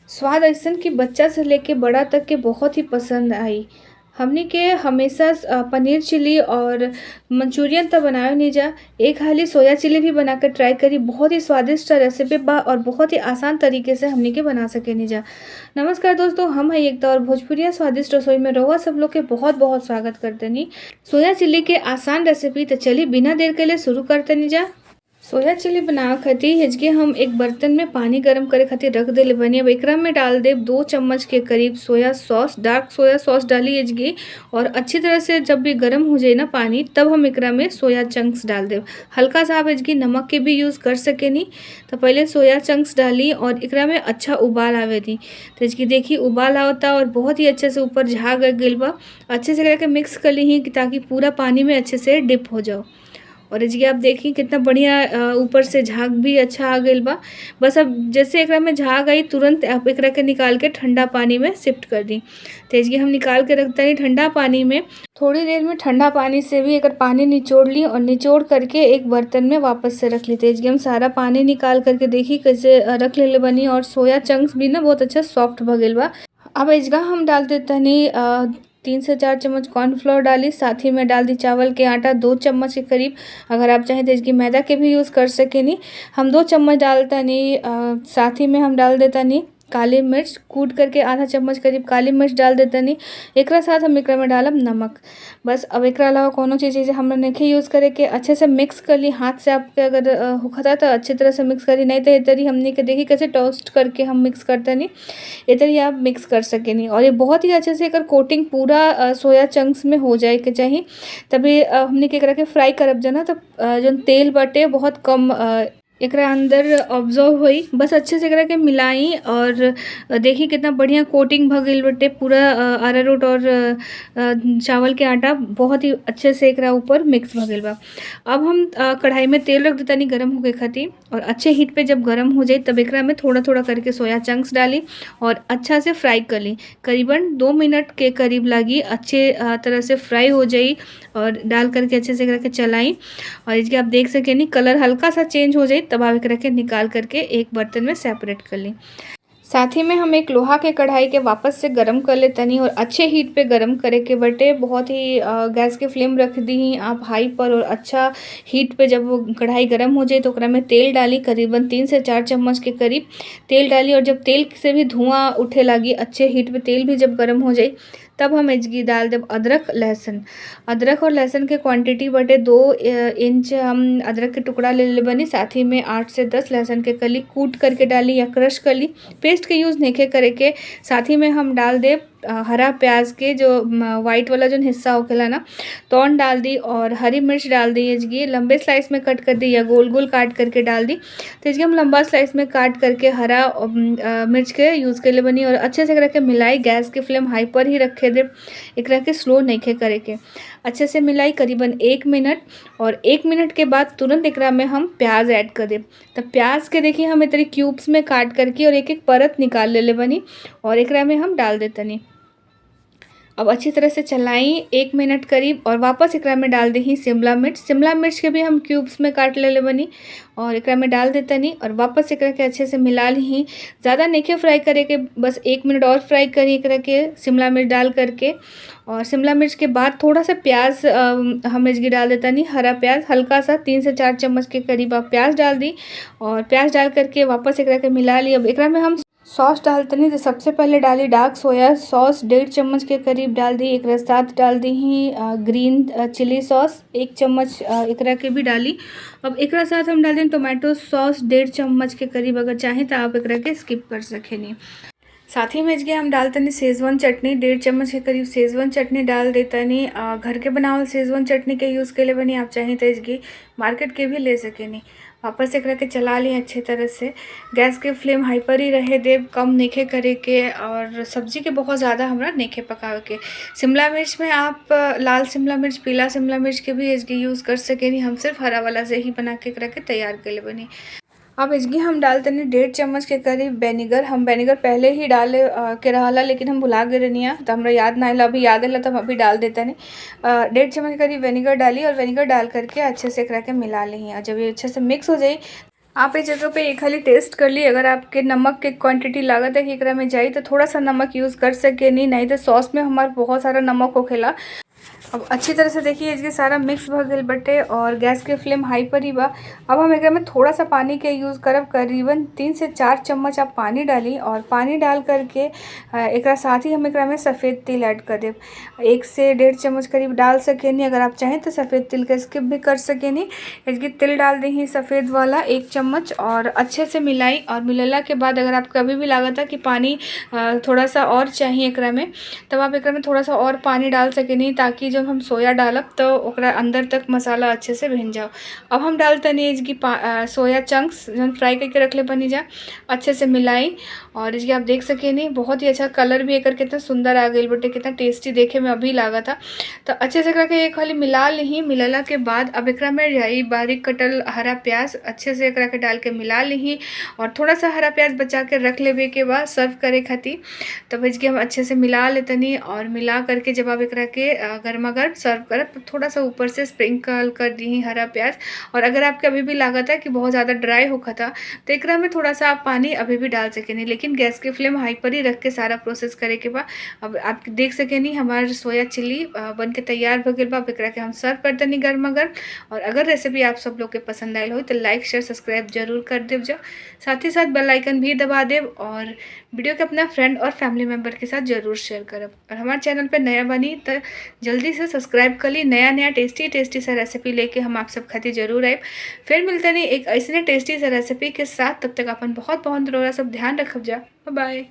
स्वाद अइसन कि बच्चा से लेके बड़ा तक के बहुत ही पसंद आई। हमनी के हमेशा पनीर चिली और मंचूरियन त बनावे नहीं जा, एक हाली सोया चिली भी बना के ट्राई करी। बहुत ही स्वादिष्ट रेसिपी बा और बहुत ही आसान तरीके से हमनी के बना सकेनी जा। नमस्कार दोस्तों, हम हैं एकता और भोजपुरिया स्वादिष्ट रसोई में रउआ सब लोग के बहुत बहुत स्वागत करतनी। सोया चिली के आसान रेसिपी, तो चलिए बिना देर के लिए शुरू करतनी जा। सोया चिली बनावे खातिर हिजके हम एक बर्तन में पानी गरम करे खातिर रख देले बनी। अब एकरा में डाल देब 2 चम्मच के करीब soya sauce, dark soya sauce डाली हिजकी, और अच्छी तरह से जब भी गरम हो जाए ना पानी, तब हम एकरा में सोया चंक्स डाल देब। हल्का सा आप हिजकी नमक के भी यूज़ कर सकेनी। तो पहले सोया चंक्स डाली और एकरा में अच्छा उबाल आवे दी। तो हिजकी देखी उबाल आवता और बहुत ही अच्छे से ऊपर झाग आ गइल बा। अच्छे से एकरा के मिक्स कर ली ताकि पूरा पानी में अच्छे से डिप हो जाओ। और एजके आप देखी कितना बढ़िया ऊपर से झाग भी अच्छा आ गइल बा। बस अब जैसे एकरा में झाग आई तुरंत आप एकरा के निकाल के ठंडा पानी में शिफ्ट कर दी। तो एजके हम निकाल के रखते हैं ठंडा पानी में। थोड़ी देर में ठंडा पानी से भी एकर पानी निचोड़ ली और निचोड़ करके एक बर्तन में वापस से रख ली। तो एजके हम सारा पानी निकाल करके देखी कैसे रख लेले बनी और सोया चंक्स भी ना बहुत अच्छा सॉफ्ट भ गइल बा। अब एजका हम डाल देतनी 3 से 4 चम्मच कॉर्नफ्लोर डाली, साथ ही में डाल दी चावल के आटा 2 चम्मच के करीब। अगर आप चाहें तो इसकी मैदा के भी यूज़ कर सकेनी। हम 2 चम्मच डालतानी। साथ ही में हम डाल देतानी काली मिर्च कूट करके आधा चम्मच करीब काली मिर्च डाल देतानी। एकरा साथ हम एकरा में डालब नमक। बस अब एकरा अलावा कोनो चीज़ हमरा नहीं यूज़ करे के। अच्छे से मिक्स कर ली हाथ से, आपके अगर होखता तो अच्छे तरह से मिक्स करी, नहीं तो एतरी हमनी के देखी कैसे टोस्ट करके हम मिक्स करतनी, एतरी आप मिक्स कर सकेनी। और ये बहुत ही अच्छे से एकर कोटिंग पूरा सोया चंक्स में हो जाए के चाही, तभी हमनी के एकरा के फ्राई करब जना तो जौन तेल बाटे बहुत कम एकरा अंदर ऑब्जर्व होई। बस अच्छे से एकरा के मिलाई और देखी कितना बढ़िया कोटिंग भ गइल बटे पूरा अरारोट और चावल के आटा बहुत ही अच्छे से एकरा ऊपर मिक्स भ गइल बा। अब हम कढ़ाई में तेल रख देतानी गरम होके खातिर, और अच्छे हीट पे जब गरम हो जाए तब एकरा में थोड़ा थोड़ा करके सोया चंक्स डाली और अच्छा से फ्राई कर ली। करीबन 2 मिनट के करीब लागी, अच्छे तरह से फ्राई हो जाई और डाल करके अच्छे से एकरा के चलाई। और इसके आप देख सकेनी कलर हल्का सा चेंज हो जाए तब आप एकरा के निकाल करके एक बर्तन में सेपरेट कर ली। साथ ही में हम एक लोहा के कढ़ाई के वापस से गरम कर लेतनी और अच्छे हीट पे गरम करे के बटे बहुत ही गैस के फ्लेम रख दी आप हाई पर, और अच्छा हीट पे जब वो कढ़ाई गरम हो जाए तो ओकरा में तेल डाली, करीबन 3 से 4 चम्मच के करीब तेल डाली। और जब तेल से भी धुआं उठे लगी, अच्छे हीट पे तेल भी जब गर्म हो जाए तब हम एजगी डाल देब अदरक लहसुन। अदरक और लहसुन के क्वांटिटी बटे 2 इंच हम अदरक के टुकड़ा ले ले बनी, साथ ही में 8 से 10 लहसुन के कली कूट करके डाली या क्रश कर ली, पेस्ट के यूज़ नहीं करे के। साथ ही में हम डाल देब हरा प्याज के जो वाइट वाला जो हिस्सा होखेला ना, तौन डाल दी और हरी मिर्च डाल दी एजगी लंबे स्लाइस में कट कर दी या गोल गोल काट करके डाल दी। तो एजगी हम लंबा स्लाइस में काट करके हरा मिर्च के यूज़ कर ले बनी और अच्छे से एकरा के मिलाई। गैस के फ्लेम हाई पर ही रखे दे, एकरा के स्लो नहीं करे के। अच्छे से मिलाई करीबन 1 मिनट, और 1 मिनट के बाद तुरंत एकरा में हम प्याज ऐड कर देब। तो प्याज के देखिए हम इतनी क्यूब्स में काट करके और एक एक परत निकाल ले ले बनी और एकरा में हम डाल देतनी। अब अच्छी तरह से चलाई 1 मिनट करीब और वापस एकरा में डाल दी शिमला मिर्च। शिमला मिर्च के भी हम क्यूब्स में काट ले ले बनी और एकरा में डाल देतनी और वापस एकरा के अच्छे से मिला ली। ज़्यादा नहीं फ्राई करे के, बस 1 मिनट और फ्राई करी एकरा के शिमला मिर्च डाल करके। और शिमला मिर्च के बाद थोड़ा सा प्याज हम इसकी डाल देता नहीं, हरा प्याज हल्का सा 3 से 4 चम्मच के करीब आप प्याज डाल दी और प्याज डाल करके वापस एकरा के मिला ली। अब एकरा में हम सॉस डालते नहीं तो सबसे पहले डाली डार्क सोया सॉस 1.5 चम्मच के करीब डाल दी। एकरा साथ डाल दी ही ग्रीन चिली सॉस 1 चम्मच एकरा के भी डाली। अब एकरा साथ हम डाल दें टोमेटो सॉस 1.5 चम्मच के करीब, अगर चाहें तो आप एकरा के स्किप कर सकेनी। साथ ही में इसके हम डालते नहीं शेजवान चटनी 1.5 चम्मच के करीब शेजवान चटनी डाल देता नहीं। घर के बनावल शेजवान चटनी के यूज़ के लिए बनी, आप चाहें तो इसकी मार्केट के भी ले सकेनी। वापस एकरा के चला ली अच्छे तरह से। गैस के फ्लेम हाई पर ही रहे देव, कम नइखे करे के, और सब्जी के बहुत ज़्यादा हमरा नइखे पकावे के। शिमला मिर्च में आप लाल शिमला मिर्च, पीला शिमला मिर्च के भी इसकी यूज़ कर सकेनी, हम सिर्फ हरा वाला से ही बना के एकरा के तैयार कर ले बनी। अब इसकी हम डालते नहीं 1.5 चम्मच के करीब वेनिगर। हम वेनिगर पहले ही डाले के रहला, लेकिन हम भुला गए रहनी तो हमरा याद ना आया, अभी याद आला तो हम अभी डाल देते नहीं। 1.5 चम्मच के करीब वेनिगर डाली और वेनिगर डाल करके अच्छे से एकरा के मिला ली। और जब ये अच्छे से मिक्स हो जाए, आप ए जगह पे एक हाली टेस्ट कर ली। अगर आपके नमक के क्वांटिटी लागत है कि एकरा में जाई तो थोड़ा सा नमक यूज़ कर सकेनी, नहीं तो सॉस में हमार बहुत सारा नमक होखेला। अब अच्छी तरह से देखिए इसके सारा मिक्स भ गइल बटे और गैस के फ्लेम हाई पर ही बा। अब हम एकरा में थोड़ा सा पानी के यूज़ करब, करीबन 3 से 4 चम्मच आप पानी डाली और पानी डाल करके एकरा साथ ही हम एकरा में सफ़ेद तिल ऐड कर देब। 1 से 1.5 चम्मच करीब डाल सकेनी। अगर आप चाहें तो सफ़ेद तिल के स्किप भी कर सकेनी। इसके तिल डाल दही सफ़ेद वाला 1 चम्मच और अच्छे से मिलाई और मिलला के बाद अगर आपको अभी भी लागता कि पानी थोड़ा सा और चाहिए एकरा में, तब आप एकरा में थोड़ा सा और पानी डाल सकेनी ताकि जब हम सोया डालब तो ओकरा अंदर तक मसाला अच्छे से भिन जाओ। अब हम डालतनी इसकी सोया चंक्स जौन फ्राई करके रखले बनी जा, अच्छे से मिलाई और इसके आप देख सकेनी बहुत ही अच्छा कलर भी एकर कितना सुंदर आ गइल बटे, कितना टेस्टी देखे में अभी लागता। तो अच्छे से एकरा के एक हाली मिला लिही। मिलला के बाद अब एकरा में जाई बारीक कटल हरा प्याज अच्छे से एकरा के डाल के मिला लिही और थोड़ा सा हरा प्याज बचा के रख लेवे के बाद सर्व करे खातिर। तब इसके हम अच्छे से मिला लेतनी और मिला करके जब आप एकरा के गर्मा गर्म सर्व करब तो थोड़ा सा ऊपर से स्प्रिंकल कर दी हरा प्याज। और अगर आपके अभी भी लागत है कि बहुत ज़्यादा ड्राई होखता तो एकरा में थोड़ा सा आप पानी अभी भी डाल सकेनी, लेकिन गैस के फ्लेम हाई पर ही रख के सारा प्रोसेस करे के बाद। अब आप देख सकेनी हमार सोया चिल्ली बन के तैयार भ गइल बा। अब एकरा के हम सर्व कर देनी गर्मा गर्म। और अगर रेसिपी आप सब लोग के पसंद आयल हो तो लाइक शेयर सब्सक्राइब जरूर कर देव जा, साथ ही साथ बेल आइकन भी दबा देव और वीडियो के अपना फ्रेंड और फैमिली मेम्बर के साथ जरूर शेयर करब। और हमारे चैनल पर नया बनी तो जल्दी से सब्सक्राइब कर ली। नया नया टेस्टी टेस्टी सा रेसिपी लेके हम आप सब खातिर जरूर आए। फिर मिलते नहीं एक ऐसे टेस्टी सा रेसिपी के साथ। तब तक अपन बहुत बहुत रोरा सब ध्यान रखब जा। बाय।